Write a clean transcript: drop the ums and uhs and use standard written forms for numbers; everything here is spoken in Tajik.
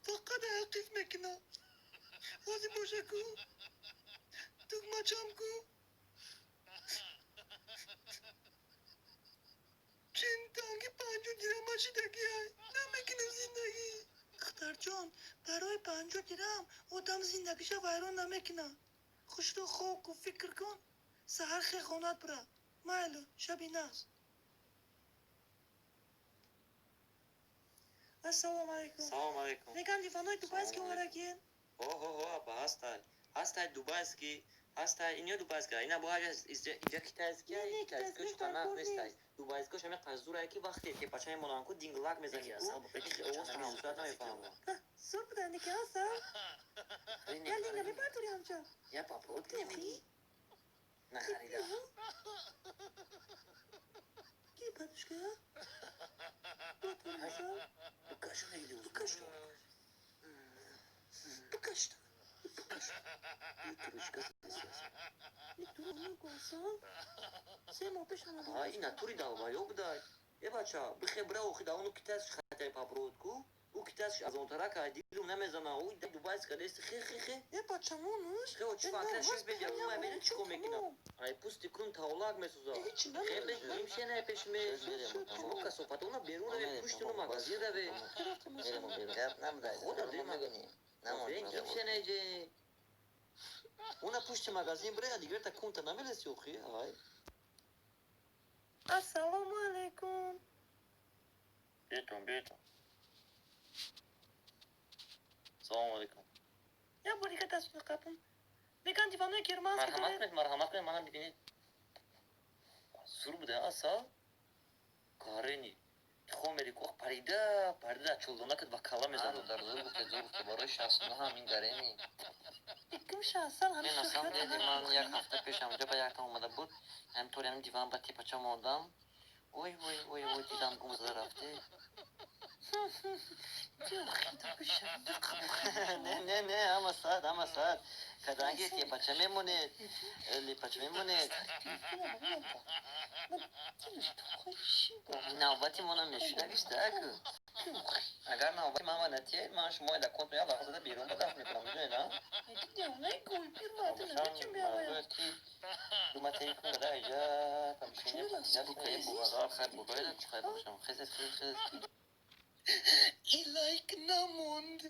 Фақат ҳақиф мекунам. Ҳозир боша ку. Тугмачам ку. Чин танги 50 дирама шидагиай. Намекунам зиндагӣ. Духтарҷон, барои 50 дирам одам зиндагиша вайрон намекунад. Хушрӯ хоб кун, фикр кун. Саҳар хе хонат бира. Майлу, шаби нағз. Ассалому алайкум. Салом алейкум. Мегам, диванои дубайский Салом алейкум. оварагиен? Ҳо, апа, ҳастай. Ҳастай дубайский, ҳастай, ино дубайский. Ина бо ҳаҷа иҷа китайский, Не, не, китайскиош китайскиош қанақ даркор нестай. нест. Дубайскиош ҳаме қаззурае, ки вақте тепача мемонанд ку, динглак мезани ку, овоз ҳамсурат намефаҳмам. Зур будан ки ҳаста? Я линга мебардори ҳамча? Я попробуй намеги. Нахарида. Ки подушка? Батураса? Букашо мегиди. Букашо. Букашто. Букашто. Турушка. 3 моҳ пеш омада. Ай, ина тури долбоёб будай. Э, бача, бихе бира охи да ону китайский хатаи попробуй ку. Ӯ китайский аз онтарак ай дилум намезана. Ӯ дубайска нест, хе хе хе. Э, бачамонуш. Хе, чӣ факра шеф бега, ӯ мебинӣ чӣ кор мекунам. Ай, пусти кун тавлак месӯза. Хе, бе шене пешме. Шумо касофатона берун раве, пушти ну магазин раве. Гап набудай. Худо дема. Намон. Шене же. Уна пушти магазин бира, дигар та кунта намелеси охи. Ай. Ассалому алайкум. Бетон, бетон. Салому алейкум. Я бори даст қапум. Меган, диванои германский Марҳамат доред? кунед, марҳамат кунед, манам бибинед. Зур буда, аса? Карени. Хомери ку парида, парида чулдона кад ва кала мезанад. Дар зур гуфте, зур гуфте, барои 69 ҳамин гарени. Иким шастан ҳами. Мен асам деди, ман як ҳафта пеш ҳамҷа ба якта омада буд. Ҳамтори ҳамин диван ба тепача мондам. Ой, ой, ой, ой, дидам, гум зада рафте. Не, не, не, ҳама саат, ҳама саат. Каданги тепача мемонед, лепача мемонед. Навбати мо намешуда гиштаку. Агар навбати ман натиед, ман шумо да конт меям, вақт зада берун ба дафт мекунам, медонед, а? Ки думатаи кун да иҷа помещение бубағар, хайр бубайда, хайр бошам. Хезет, хезет, хезет. И лайк намонд.